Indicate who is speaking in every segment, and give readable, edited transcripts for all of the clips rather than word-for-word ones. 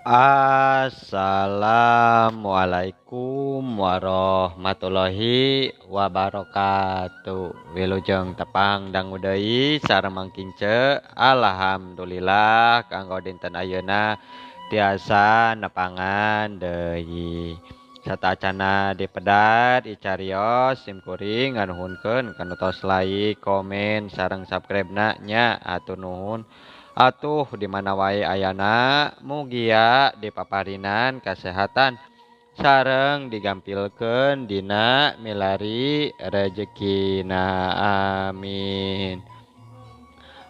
Speaker 1: Assalamualaikum warahmatullahi wabarakatuh. Wilujeng tepang dangu deui sareng mangkince. Alhamdulillah kanggo dinten ayeuna tiasa nepangan deui. Satacana dipedar icarios sim kuring nganuhunkeun kana tos like, komen sareng subscribe-na nya atur nuhun. Atuh di mana wae ayana mugia dipaparinan kasehatan sareng digampilkeun dina milari rejekina, amin.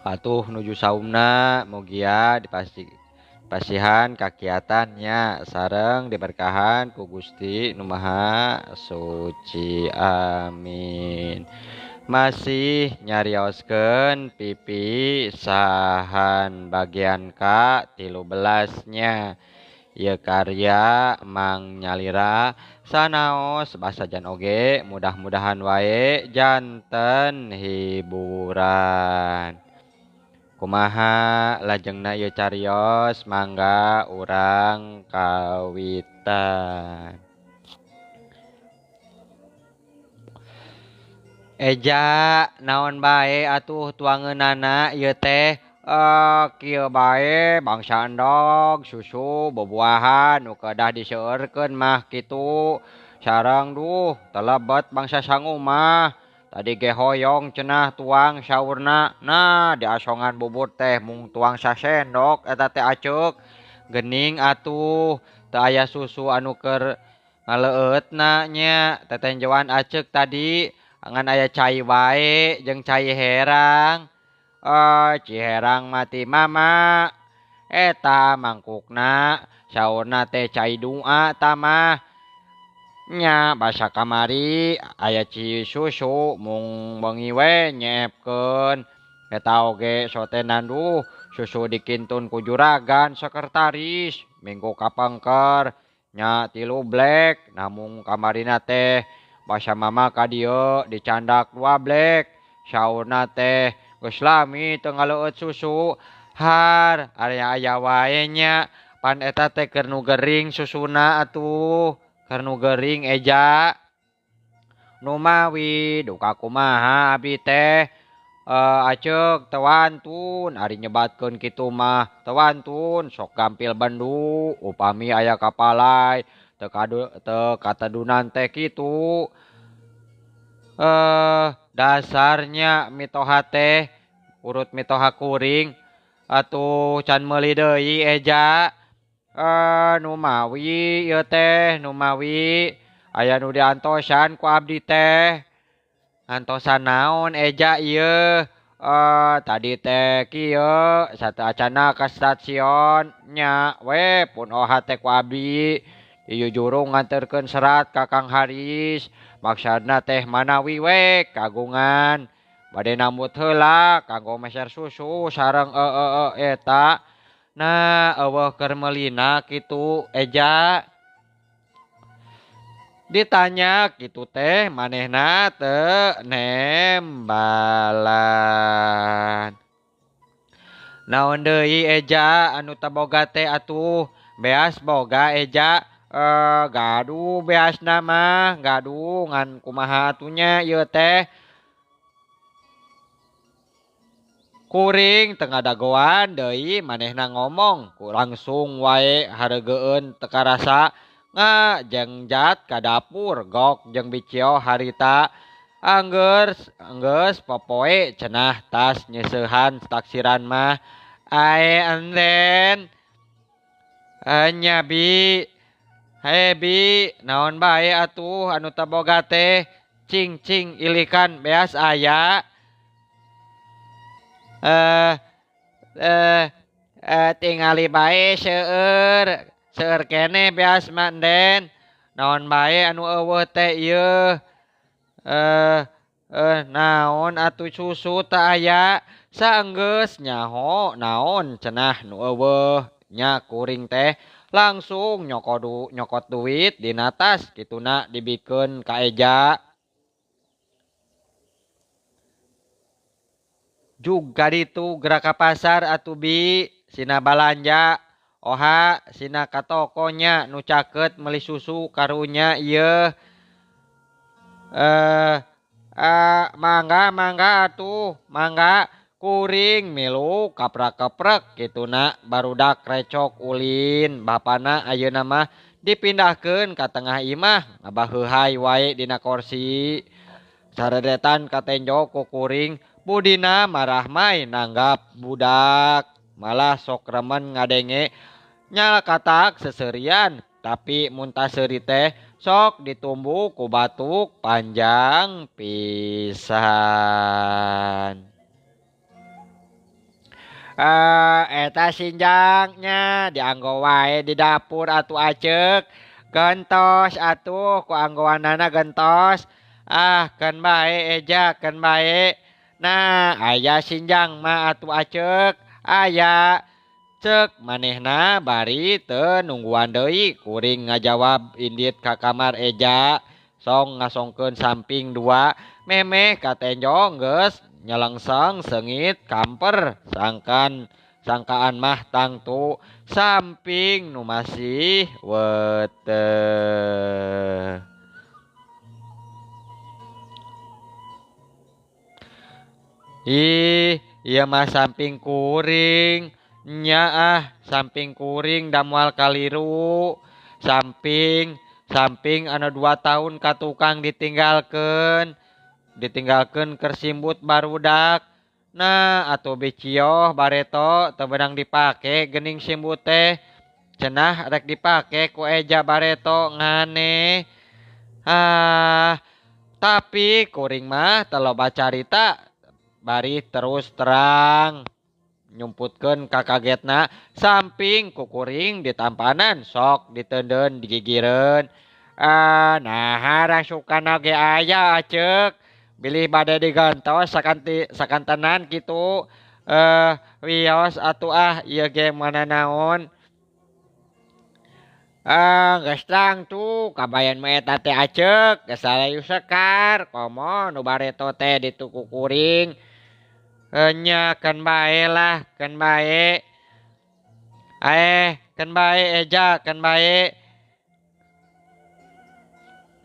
Speaker 1: Atuh nuju saumna mugia dipasihan kakiatannya sareng diberkahan ku Gusti Nu Maha Suci, amin. Masih nyarioskeun pipi sahan bagian ka-13 nya. Ieu karya Mang Nyalira sanaos basajan oge mudah-mudahan wae janten hiburan. Kumaha lajengna ieu carios mangga urang kawitan. Eja naon bae atuh tuangeunana ieu teh kieu bae bangsa endog susu bubuahan nu kedah diseueurkeun mah kitu sareng duh telebet bangsa sangu mah tadi ge hoyong cenah tuang saurna nah diasongan bubur teh mung tuang sasendok eta teh aceuk geuning atuh teu aya susu anu keur ngaleueutna nya tetenjoan aceuk tadi ngan aya cai wae jeung cai herang. Ci herang mati mama eta mangkukna saurna teh cai doa tamah nya basa kamari aya ci susu mung beungi we nyeepkeun eta oge sotenan duh susu dikintun ku juragan sekretaris minggu kapengker nya 3 blek namung kamarina teh basa mama ka dieu dicandak 2 blek saurna teh geus lami teu ngaleueut susu har aya aya wae nya pan eta teh keur nu gering susuna atuh keur nu gering eja numawi duka kumaha abi teh aceuk teu wantun ari nyebatkeun kitu mah teu wantun sok gampil bendu upami aya kapalai teu katadunan teh kitu. Dasarnya mitoha teh urut mitoha kuring atuh can meuli deui eja. Numawi ieu teh numawi aya nu diantosan ku abdi teh antosan naon eja ieu. Tadi teh kieu sateuacanna ka stasiun nya we pun oha teh ku abdi ieu jurung nganterkeun serat ka Kang Haris maksudna teh manawi we kagungan bade nambut heula kanggo meser susu sareng eta nah eueuh keur meulina kitu eja ditanya kitu teh manehna teu nembalan. Naon deui eja anu teu boga teh atuh beas boga eja. Gaduh beasna mah gaduh ngan kumaha atunya ieu teh kuring teu ngadagoan deui manehna ngomong ku langsung wae hareugeun teu karasa ngajengjat ka dapur gok jeung bicio harita anggeus popoe cenah tas nyeusehan taksiran mah ae enden nya bi hei bi naon bae atuh anu teu boga teh cing cing ilikan beas aya. Tingali bae seueur seueur keneh beas mah enden naon bae anu eueuh teh ieu. Naon atuh susu teu aya saenggeus nyaho naon cenah nu eueuh nya kuring teh langsung nyokot duit dina tas kituna dibikeun ka eja. Juga ditu gerak ka pasar atuh bi sina balanja Oha sina ka toko nya nu caket meuli susu karunya ieu. Mangga mangga atuh mangga kuring milu kaprak-keprek kituna barudak recok ulin bapana ayeuna mah dipindahkeun ka tengah imah ngabaheuhay wae dina korsi. Saredetan katenjo ku kuring budina marahmai nanggap budak malah sok remen ngadenge nyalakatak seserian tapi mun taseuri teh sok ditumbu ku batuk panjang pisan. Eta sinjangnya dianggo wae di dapur atuh aceuk gentos atuh ku anggoanana gentos. Ah keun bae eja keun bae. Nah aya sinjang mah atuh aceuk aya. Cek manehna bari teu nungguan deui kuring ngajawab indit ka kamar eja song ngasongkeun samping dua memeh katenjong geus nyelengseng seungit kamper sangkan sangkaan mah tangtu samping nu masih weteh. Ih, ieu mah samping kuring. Nya ah samping kuring damual kaliru. Samping samping anu 2 tahun ka tukang ditinggalkeun. Ditinggalkeun keur simbut barudak. Nah atuh bicioh bareto teu beunang dipake geuning simbut teh. Cenah rek dipake ku eja bareto ngane. Ah, tapi kuring mah teu loba carita bari terus terang nyumputkeun ka kagetna samping ku kuring ditampanan sok diteundeun digigireun. Ah, nah rasukan oge aya aceuk bilih bade digantos sakanti sakantenan kitu. Wios atuh ah ieu ge mana naon. Ah, geus tangtu kabayan mah eta teh aceuk geus salayu sekar komo nu bareto teh ditu ku kuring. Nya keun bae lah keun bae. Keun bae eja keun bae.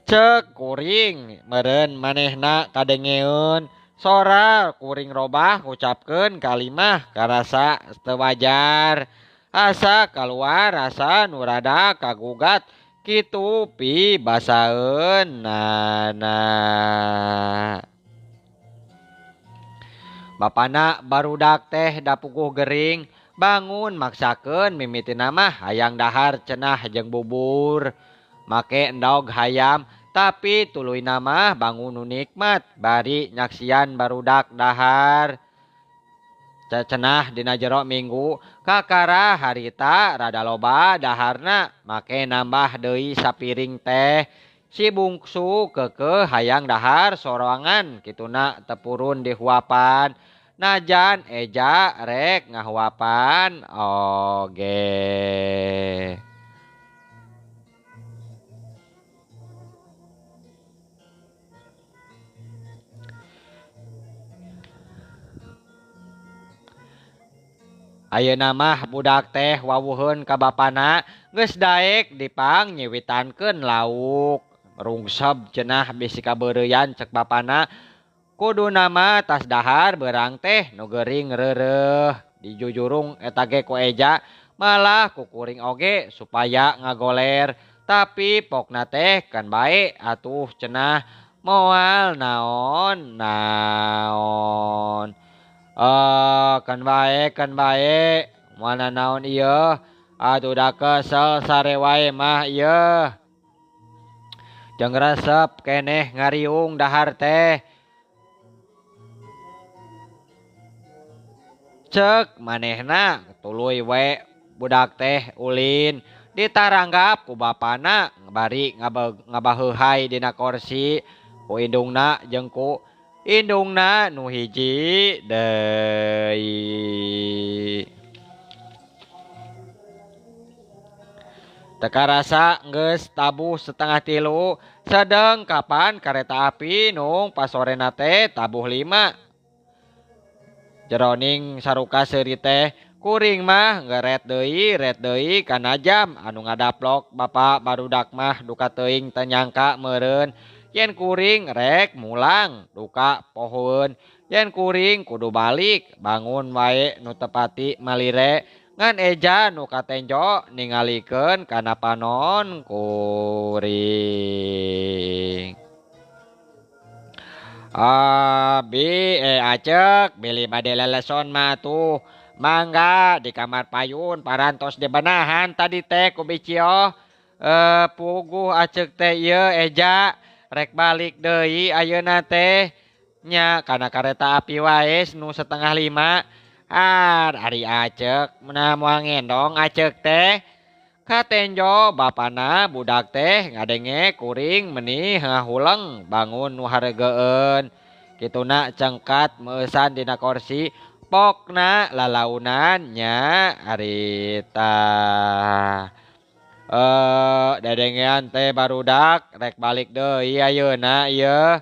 Speaker 1: Cek kuring meureun manehna kadengeun sora kuring robah ngucapkeun kalimah karasa teu wajar. Asa kaluar rasa nu rada kagugat kitu pi basaeunana. Bapana barudak teh dapuguh gering bangun maksakeun mimitina mah hayang dahar cenah jeung bubur make endog hayam tapi tuluyna mah bangun nu nikmat bari nyaksian barudak dahar. Cenah dina jero minggu kakara harita rada loba daharna make nambah deui sapiring teh. Si bungsu keukeuh hayang dahar sorangan kituna tepurun dihuapan. Najan eja rek ngahuapan oge. Ayeuna mah budak teh wawuheun ka bapana geus daek dipang nyiwitankeun lauk. Rungsep cenah bisi kabeureuyan cek bapana. Kuduna mah tas dahar beurang teh nu geuring reureuh dijujurung eta ge ku eja malah ku kuring oge supaya ngagoler tapi pokna teh kan bae atuh cenah moal naon naon. Kan bae moal naon ieu atuh da kesel sare wae mah ieu. Jeung resep keneh ngariung dahar teh. Cek manehna tuluy we budak teh ulin ditaranggap ku bapana bari ngabaheuhay dina korsi ku indungna jeung ku indungna nu hiji deui. Teu karasa geus tabuh 2:30 sedeng kapan kareta api nung pasorena teh tabuh 5. Jeroning saruka seuri teh Kuring mah ngeret deui ret deui kana jam anu ngadaplok bapa barudak mah duka teuing teu nyangka meureun yen kuring rek mulang duka pohoeun yen kuring kudu balik bangun wae nu tepati malire ngan eja nu katenjo ningalikeun kana panon kuring. Abi acek bilih bade leleson mah tuh mangga di kamar payun parantos dibenahan tadi teh ku Bicioh. Puguh acek teh ieu eja rek balik deui ayeuna teh nya kana kareta api wae nu 4:30. Ari acek mah moal ngendong acek teh katenjo bapana budak teh ngadenge kuring meni ngahuleng bangun nu haregeun kituna cengkat meusan dina korsi pokna lalaunan nya harita. Dedengean teh barudak rek balik deui ayeuna ieu.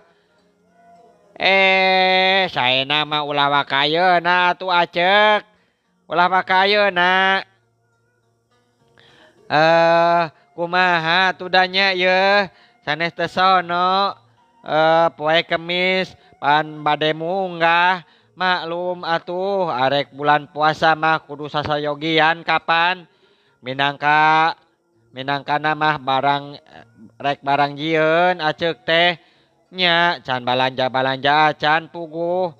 Speaker 1: Saena mah ulah wakayeuna atuh acek. Ulah wakayeuna. Kumaha atuh da nya ieu sanes teh sono poe Kemis pan bade munggah. Maklum atuh arek bulan puasa mah kudu sasayogian kapan minangka minangkana mah barang rek barang jieun acek teh nya can balanja-balanja acan puguh.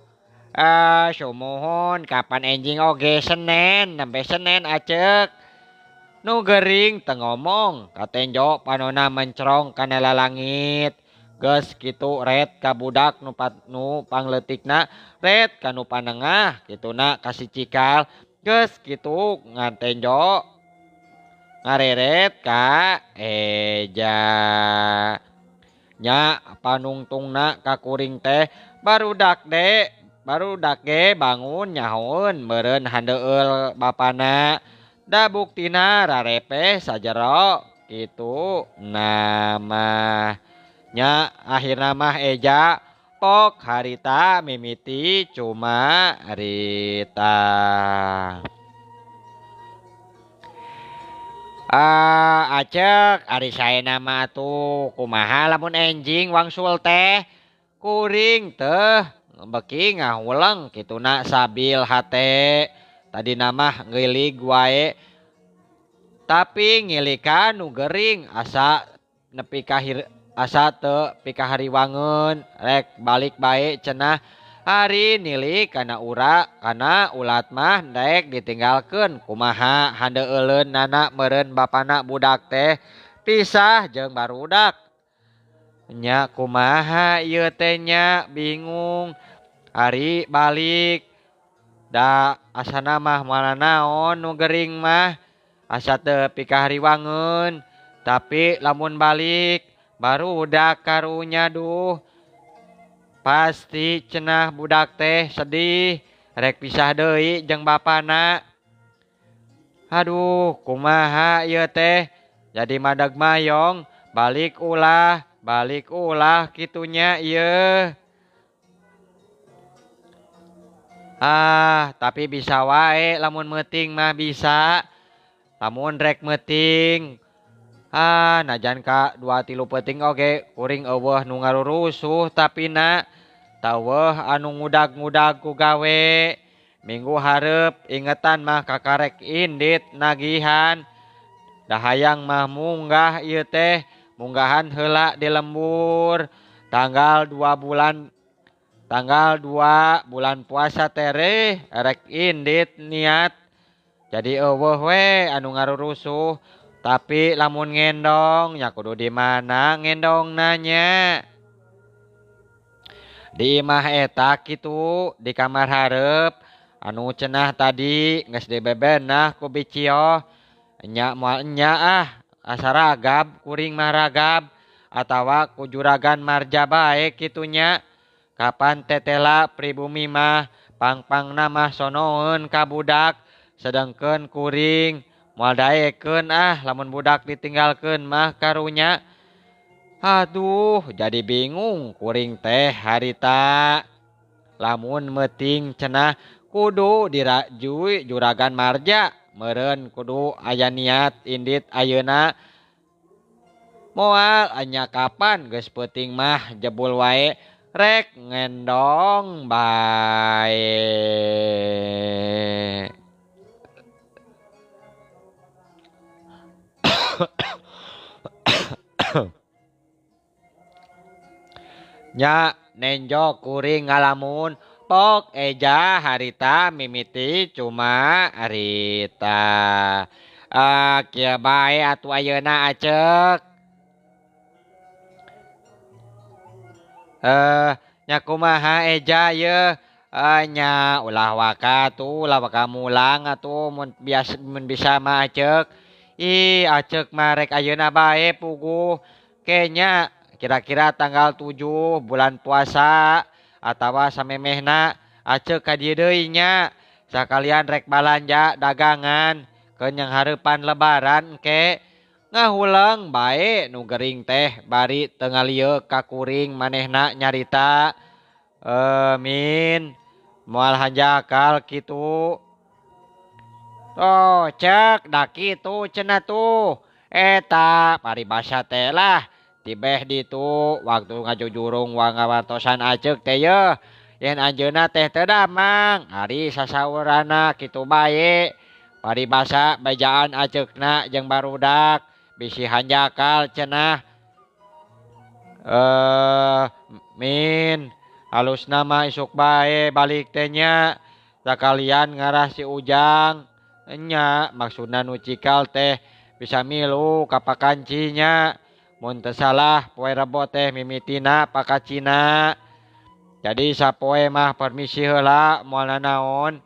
Speaker 1: Sumuhun kapan enjing oge Senen nembe Senen acek. Nu gering teu ngomong katenjo panona mencrong kana lalangit. Geus kitu ret ka budak nu pangleutikna ret ka nu panengah kituna ka si cikal geus kitu ngatenjo ngareret ka eja nya panungtungna ka kuring teh barudak de barudak ge bangun nyahoeun meureun handeueul bapana da buktina rarepeh sajero kitu nama nya akhirna mah eja pok harita mimiti cuma harita. Acek ari saena mah atuh kumaha lamun enjing wangsul teh kuring teh beki ngahuleng kituna sabil hate tadina mah ngeulig wae tapi ngilikan nu gering asa nepi ka asa teu pikahariwangeun rek balik bae cenah ari nilik kana ura kana ulat mah daek ditinggalkeun kumaha handeueuleun nana meureun bapana budak teh pisah jeung barudak nya kumaha ieu teh nya bingung ari balik da asana mah moal naon nu gering mah asa teu pikahariwangeun tapi lamun balik barudak karunya duh pasti cenah budak teh sedih rek pisah deui jeung bapana. Aduh kumaha ieu teh jadi madag mayong balik ulah kitunya ieu. Tapi bisa wae lamun meuting mah bisa lamun rek meuting. Najan ka 2-3 peuting oge kuring eueuh nu ngarurusuh tapi na taweuh anu ngudag-ngudag ku gawe. Minggu hareup ingetan mah kakarek indit nagihan. Da hayang mah munggah ieu teh munggahan heula di lembur. Tanggal 2 bulan puasa tereh rek indit niat. Jadi eueuh we anu ngarurusuh. Tapi lamun ngendong nya kudu di mana ngendong nanya. Di imah eta kitu di kamar hareup anu cenah tadi geus dibebenah ku Bicioh nya moal nya asa ragab kuring mah ragab atawa ku juragan marja bae kitu nya. Kapan tetela pribumi mah pangpangna mah sonoeun ka budak sedengkeun kuring moal daekeun lamun budak ditinggalkeun mah karunya. Aduh jadi bingung kuring teh harita. Lamun meuting cenah Kudu dirajui juragan marja meureun kudu aya niat indit ayeuna. Moal anya kapan geus peuting mah jebul wae rek ngendong bae. Nya nenjo kuring ngalamun pok eja harita mimiti cuma harita. Kieu bae atuh ayeuna acek. Nya kumaha eja ye nya ulah waka tuh ulah waka mulang atuh mun biasa mun bisa mah acek. Ih acek mah rek ayeuna bae puguh kenya kira-kira tanggal 7 bulan puasa atawa samemehna acek ka dieu deui nya sakalian rek balanja dagangan keun yang hareupan lebaran ke ngahuleng bae nu gering teh bari teu ngalieu ka kuring manehna nyarita. Min moal hanjakal kitu. Oh cek da kitu cenah tuh eta paribasa teh lah tibeh ditu waktu ngajujurung wangawartosan acek teh yeuh yen anjeunna teh teu damang ari sasaurana kitu bae paribasa bejaan acekna jeung barudak bisi hanjakal cenah. Min halusna mah isuk bae balik teh nya sakalian ngarah si Ujang nya maksudna nu cikal teh bisa milu ka pakancinya mun teu salah poe Rebo teh mimitina pakacina. Jadi sapoe mah permisi heula moal nanaon.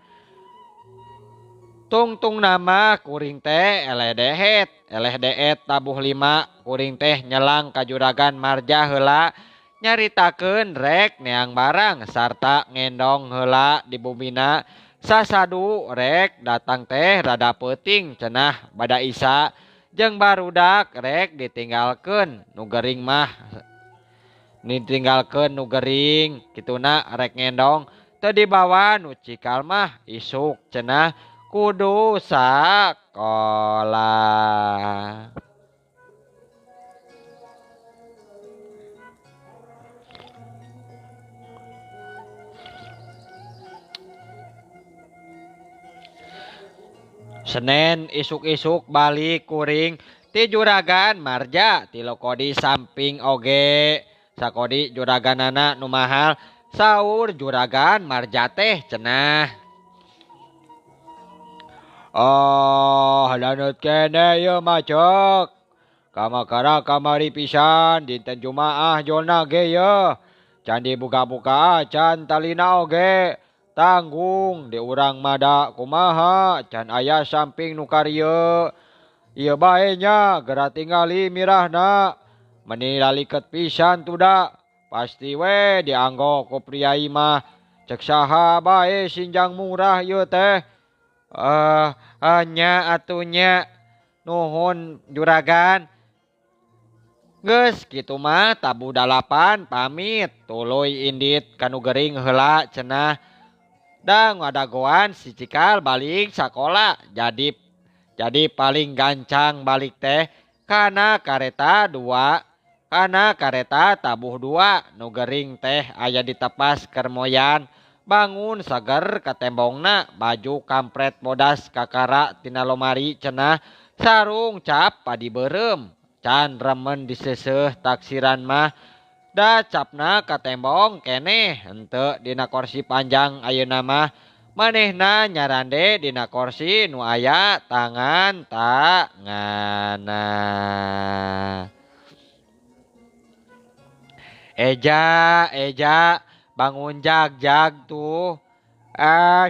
Speaker 1: Tungtung nama kuring teh eleh dehet eleh deet tabuh 5 kuring teh nyelang ka juragan marja heula nyaritakeun rek neang barang sarta ngendong heula di bumina sasadu rek datang teh rada peuting cenah bada isa jeung barudak rek ditinggalkeun nu gering mah ditinggalkeun nu gering kituna rek ngendong teu dibawa nu cikal mah isuk cenah kudu sakola. Senin isuk-isuk balik kuring ti juragan marja ti lokodi samping oge sakodi juraganana nu mahal saur juragan marja teh cenah. Oh, lanut kene ieu mah cek. Kamakara kamari pisan dinten Jumaah jolna ge yeuh. Can dibuka-buka can talina oge. Tanggung di urang mada kumaha can aya samping nu karieu. Ieu bae nya geura tingali mirahna. Meni laliket pisan tuda. Pasti we dianggo ku priai mah. Cek saha bae sinjang murah ieu teh. Nya atunya nuhun juragan. Geus kitu mah tabuh 8 pamit tuluy indit kanu gering heula cenah. Da ngadagoan si cikal balik sakola jadi paling gancang balik teh kana kareta 2 kana kareta tabuh 2 nu gering teh aya ditepas kermoyan. Bangun seger katembongna baju kampret bodas kakara tina lomari cenah sarung cap padi beureum can remen diseseuh taksiran mah da capna katembong keneh henteu dina korsi panjang ayeuna mah manehna nyarande dina korsi nu aya tangan tangana. Eja eja bangun jag-jag tuh.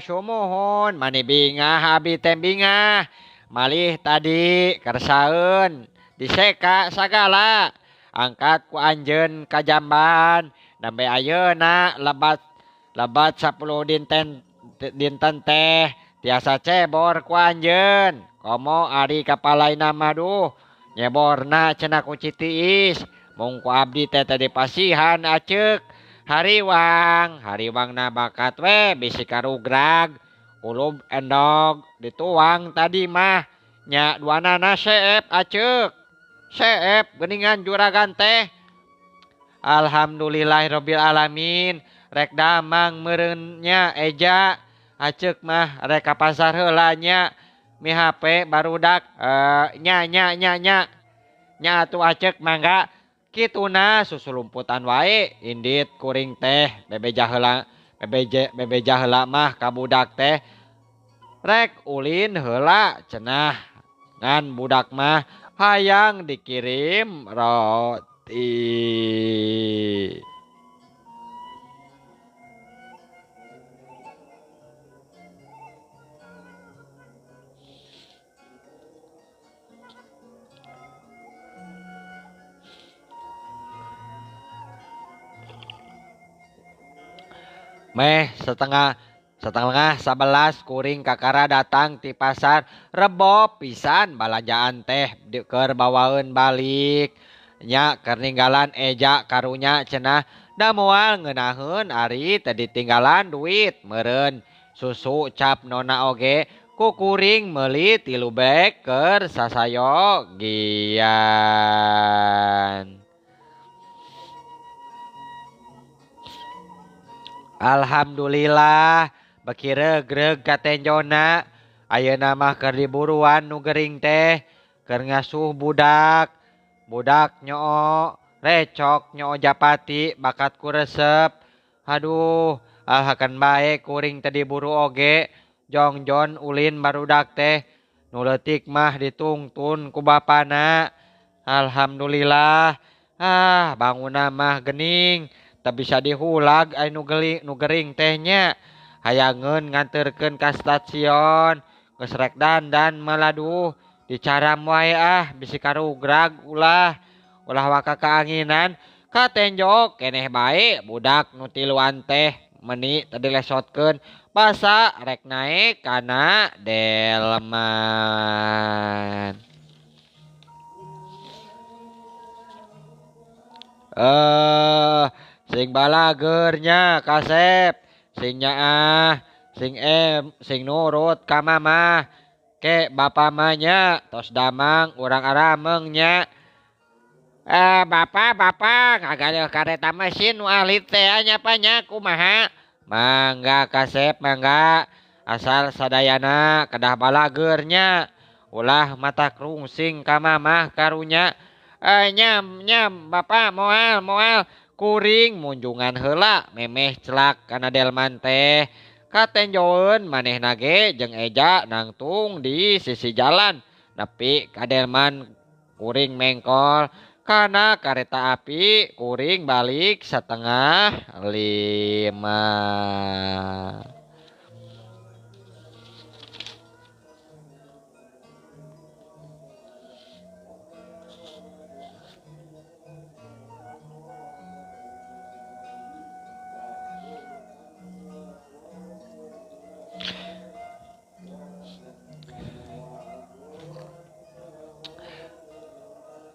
Speaker 1: Sumuhun mani bingah abi teh bingah malih tadi kersaeun diseka sagala angkat ku anjeun ka jamban nembe ayeuna lebat lebat 10 dinten teh tiasa cebor ku anjeun komo ari kapalaina mah duh nyeborna cenah ku Citiis mung ku abdi teh tadi pasihan acek. Hariwang, hariwangna bakat we bisi karugrag. Kulub endog dituang tadi mah nya duanana seep aceuk. Seep geuningan juragan teh. Alhamdulillahirabbil alamin. Rek damang meureun nya Eja. Aceuk mah rek ka pasar heula nya. Mi HP barudak nya nya nya nya. Nya atuh aceuk mangga. Kituna susulumputan wae indit kuring teh bebeja heula bebeja heula mah ka budak teh. Rek ulin heula cenah ngan budak mah hayang dikirim roti. Meh setengah 10:30 kuring kakara datang ti pasar rebo pisan balanjaan teh keur bawaeun balik nya keur ninggalan Eja karunya cenah da moal ngeunaheun ari teh ditinggalan duit meureun susu cap nona oge ku kuring meuli 3 bek keur sasayogian. Alhamdulillah beki regreg katenjona ayeuna mah keur diburuan nu gering teh keur ngasuh budak budak nyoo recok nyoo japati bakat ku resep. Aduh alhakan bae kuring teh diburu oge jongjon ulin barudak teh nu leutik mah ditungtun ku bapana. Alhamdulillah ah bangunna mah gening teu bisa dihulag ai nu gering teh nya. Hayangeun nganterkeun ka stasiun geus rek dandan maladuh dicaram wae ah bisi karugrag ulah ulah waka kaanginan katenjok keneh bae budak nu tiluan teh meni teu dilesotkeun basa rek naek kana delman. Sing balager nya kasep sing nyaah sing em sing nurut ka mamah ke bapa mah nya tos damang urang arameng nya. Bapa bapa ngagaleuh kareta mesin nu alit teh nya pa nya kumaha mangga kasep mangga asal sadayana kedah balager nya ulah mata krungsing ka mamah karunya. Nyam nyam bapa moal moal kuring munjungan heula memeh celak kana delman teh katenjoeun manehna ge jeung Eja nangtung di sisi jalan nepi ka delman kuring mengkol kana kareta api kuring balik 4:30.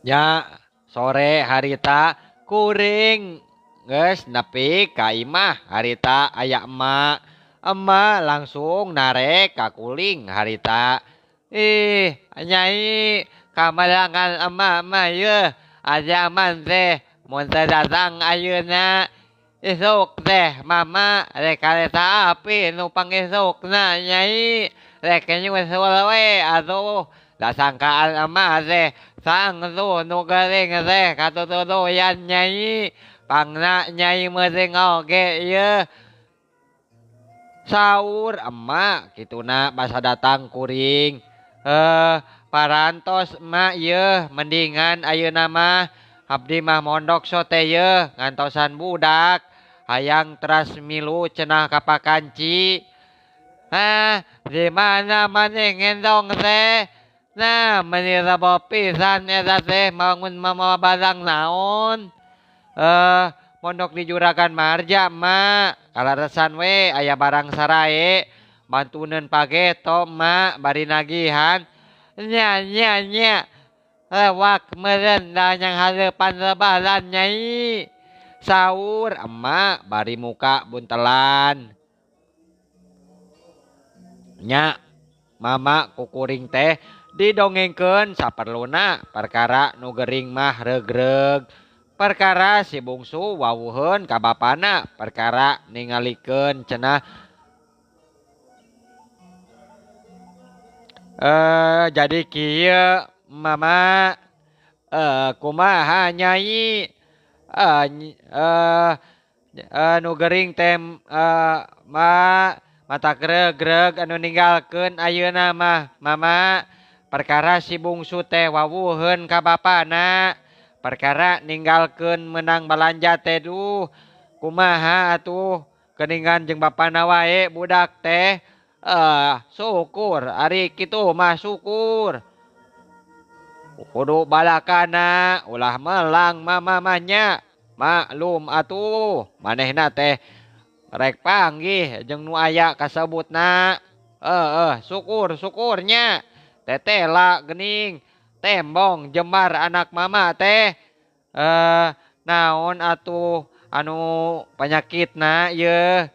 Speaker 1: Nya sore harita kuring geus nepi ka imah harita aya emak. Emak langsung narek ka kuling harita. Ih nyai kamalangan emak mah yeuh ajaman teh mun teu datang ayeuna isuk teh mama rek kareta api nu pangisukna nyai rek nyusul we atuh dasangkaan emak teh sangsu nu gering teh katutuduyan nyai pangna nyai meureung oge ieu saur emak kituna basa datang kuring. Parantos emak ieu mendingan ayeuna mah abdi mah mondok sote ieu ngantosan budak hayang teras milu cenah ka pakanci. Hah di mana maneh ngendong teh? Nah, meni rebo pisan eta teh bangun mamawa barang naon? Mondok di Juragan Marja mak kalaresan we aya barang sarae bantuneun pageto mak bari nagihan. Nya nya nya lewak meureun da yang hareupan lebaran nyai. Saur emak bari muka buntelan. Nya mama kukuring teh didongengkeun saperluna perkara nu gering mah regreg. Perkara si bungsu wawuheun ka bapana perkara ningalikeun cenah jadi kieu mama kumaha nyai nu gering teh ma mata greg-greg anu ninggalkeun ayeuna mah mama perkara si bungsu teh wawuheun ka bapana perkara ninggalkeun menang balanja teh duh kumaha atuh geuningan jeung bapana wae budak teh syukur ari kitu mah syukur kudu balakana ulah melang mama mah nya maklum atuh manehna teh rek panggih jeung nu aya kasebutna syukur syukurnya tetela geuning tembong jembar anak mama teh naon atuh anu panyakitna yeuh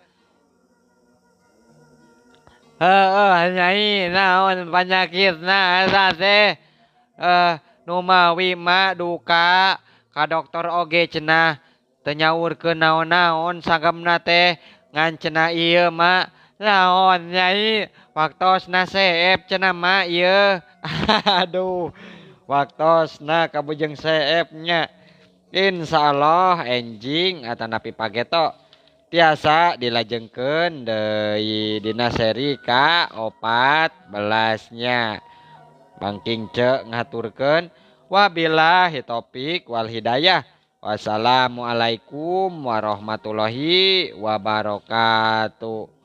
Speaker 1: heueuh nyai naon panyakitna eta teh nu mawi mah duka ka dokter oge cenah teu nyaurkeun naon-naon sagemna teh ngan cenah ieu mah naon nyai waktosna seep cenah mah ieu aduh waktosna kabujeng seep nya insyaallah enjing atanapi pageto tiasa dilajengkeun deui dina seri ka-14 nya. Bangking ce ngaturkeun wabillahi taufik wal hidayah. Wassalamualaikum warahmatullahi wabarakatuh.